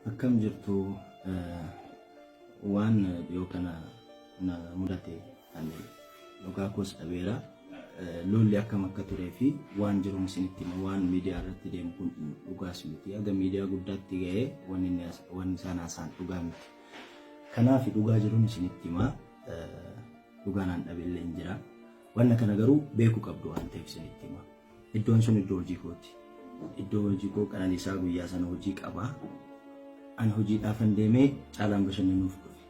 Akkam jirtu? Waan dhiyoo kana na mudate ani dhugaa koos dhabeera. Lolli akkam akka turee fi waan jiru isinitti hima. Waan miidiyaa irratti deemu kun dhugaas miti. Haga miidiyaa guddaatti ga'ee wanni inni wanni isaan haasa'an dhugaa miti. Kanaaf dhugaa jiruun isinitti hima. Dhugaa naan dhabeellee hin jira. Wanna kana garuu beekuu qabdu waan ta'eef isinitti hima. Iddoon sun iddoo hojii kooti. Iddoo hojii koo Qananiisaa guyyaa sana hojii qaba. Ani hojiidhaafan deemee Caalaan bashannanuuf dhufe.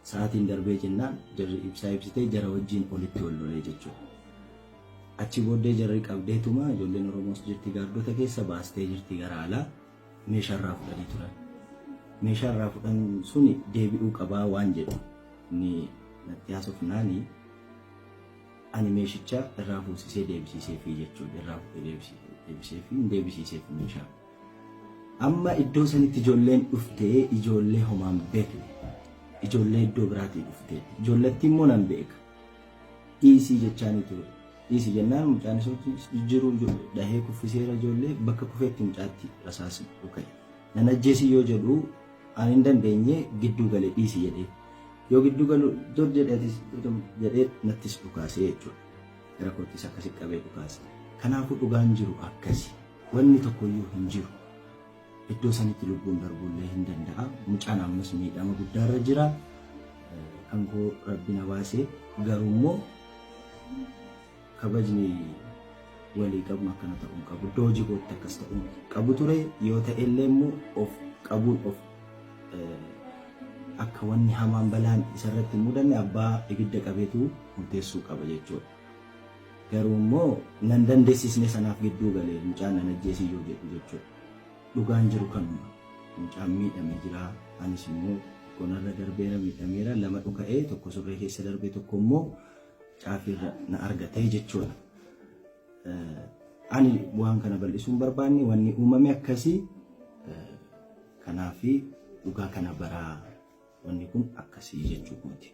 Sa'aatiin darbee jennaan jarri ibsaa ibsitee jara wajjin olitti wal lolee jechuudha. Achi booddee jarri qabdeetuma ijoolleen Oromoos jirti gaardota keessa baastee jirti gara alaa meeshaa irraa fudhanii turan. Meeshaa irraa fudhan suni deebi'uu qabaa waan jedhu ni natti haasofnaani ani meeshicha irraa fuusisee deebisiiseefii jechuudha. Irraa fuudhee deebiseefii hin deebisiiseef meeshaa. Amma iddoo sanitti ijoolleen dhuftee ijoollee homaan beekne. Ijoollee iddoo biraatii dhuftee. Ijoolletti immoo nan beeka. Dhiisii jechaanii ture. Dhiisii jennaan mucaan isa jiru dhahee kuffiseera ijoollee bakka kufeetti mucaatti rasaasni dhuka'e. Nan ajjeesii yoo jedhu ani hin dandeenye gidduu galee dhiisi jedhee. Yoo gidduu galu dur jedheetis jedhee nattis dhukaasee jechuudha. Gara koottis akkasi qabee dhukaase. Kanaafuu dhugaan jiru akkasi. Wanni tokkoyyuu hin jiru. Iddoo sanitti lubbuun darbuullee hin danda'a. Mucaan ammas miidhama guddaarra jira. Kan koo rabbi na baase garuu immoo kabajni walii qabnu akkana ta'uu hin qabu. Iddoo hojii kootti akkas ta'uu hin qabu ture. Yoo ta'ellee immoo of qabuun of akka wanni hamaan balaan isarratti hin mudanne abbaa ibidda qabeetu murteessuu qaba jechuudha. Garuu immoo nan dandeessisne sanaaf gidduu galee mucaan nan ajjeesii yoo jedhu jechuudha. Dhugaan jiru kanuma. Mucaan miidhame jira. Anis immoo gonarra darbeera miidhameera. Lama dhuka'ee tokko surree keessa darbee tokko immoo caafiirra na argatee jechuudha. Ani waan kana bal'isuu hin barbaanne wanni uumame akkasii kanaaf dhugaa kana baraa wanni kun akkasii jechuu kooti.